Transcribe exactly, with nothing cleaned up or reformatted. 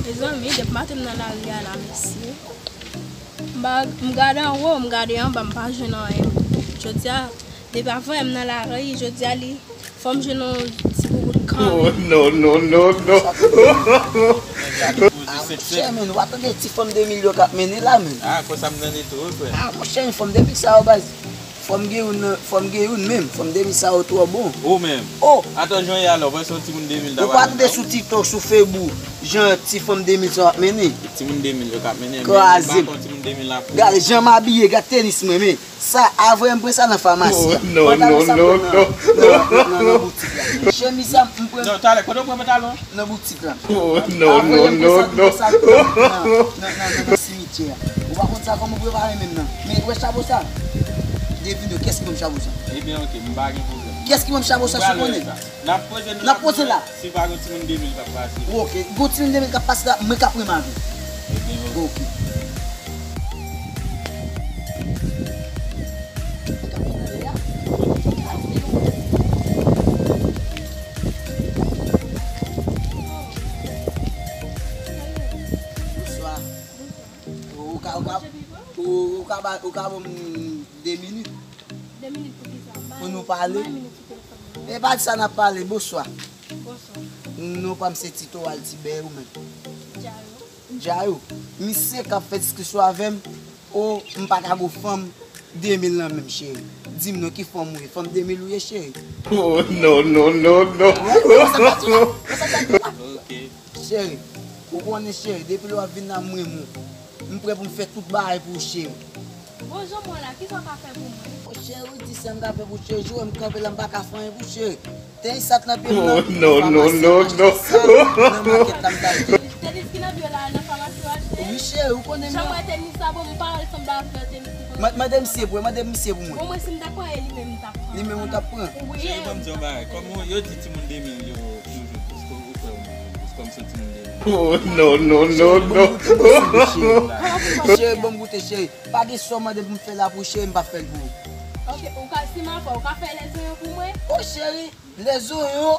Mezanmi, depi maten m nan lari a la, mesye. M pa, m gade anwo, m gade anba, m pa jwenn anyen. Jodi a, depi avan yè m nan lari, jodi a li, fò m jwenn yon ti boubout kanmenm. Oh, no, no, no, no. Ah, monchè, men, w pa tande ti fanm de mil yo k ap mennen la, men. Ah, konsa m tande tou, wi, frè. Ah, monchè, fanm de mil sa yo, baz. Fò m gen youn, fò m gen youn menm. Fanm de mil sa yo twò bon. Ou menm? Oh! Atann, jan w ye alò, w panse yon timoun de mil ta pral nan men w? Ou pa tande sou TikTok, sou Facebook, jan ti fanm de mil sa yo ap mennen? Timoun de mil yo k ap mennen, men m pa konn timoun de mil la pou. Gade jan m abiye, gade tenis mwen, men. Sa, avan m pran sa nan famasi a. Oh, no, no, no, no. Pantalon sa m pran nan, nan, nan, nan boutik la. Chemiz sa, m pran. Non, talè, kote w pran pantalon? Nan boutik la. Oh, no, no, no, no. Avan m pran sa, m pran sa nan, nan, nan, nan, nan simityè a. Ou pa konn sa kòman m prepare menm nan. Men, ou wè chapo sa? Devine, kiyès ki ban m chapo sa? Ebyen, oke, m pa gen pwoblèm. Kiyès ki ban m chapo sa, si w konnen? N ap poze, n ap poze la. Si pa gon timoun de mil k ap pase. Ok, gon timoun de mil k ap pase la, mwen k ap renmen avè w. Ebyen, ok. Ok. Bonswa. Ou ka, ou ka, ou, ou ka ba, ou ka ban m de minit? De minit pou ki sa? Pou nou pale? Bay minit sou telefòn nan. E pa di sa n ap pale, bonswa. Bonswa. Non pa m se Tito Altibè, ou menm? Djayou. Djayou. Misye k ap fè diskisyon avè m, o, m pa ka gon fanm de mil nan menm, cheri. Di m non, ki fanm ou ye? Fanm de mil ou ye, cheri? Oh, no, no, no, no. Wè, wè sa k ap di la? Wè sa k ap di la? Ok. Cheri, ou konnen, cheri, depi lè w ap vin la, m renmen w. M prè pou m fè tout bagay pou ou, cheri. Bon, Jean, mwen la, kisa w ka fè pou mwen? O cheri, di sa m ka fè pou cheri. Jwe m kanpe la, m pa ka fè anyen pou cheri. Tenis sa t nan pye m nan. Oh, no, no, no, no. Nan makèt la, m t al jere. Tenis ki nan pye w la, nan famasi w achte? Wi, cheri, ou konnen m. Jan m wè tenis sa, bon, m pa wè l sanble avèk tenis ki konn. Mande misye pou, mande misye pou mwen. Bon, mwen, si m ta pran li menm, m t ap pran. Li menm ou t ap pran? Wi. Cheri, ban m di yon bagay. Kòm yo di timoun de mil yo toujou, èske ou kwè ou menm? Kòm se timoun de mil. Oh, no, no, no, no. Cheri, ban m goute, cheri. Pa gen sa w mande pou m fè la pou cheri, m p ap fè l pou ou. Ok, ou ka, si m ap fè, ou ka fè lèzonyon pou mwen? O cheri, lèzonyon.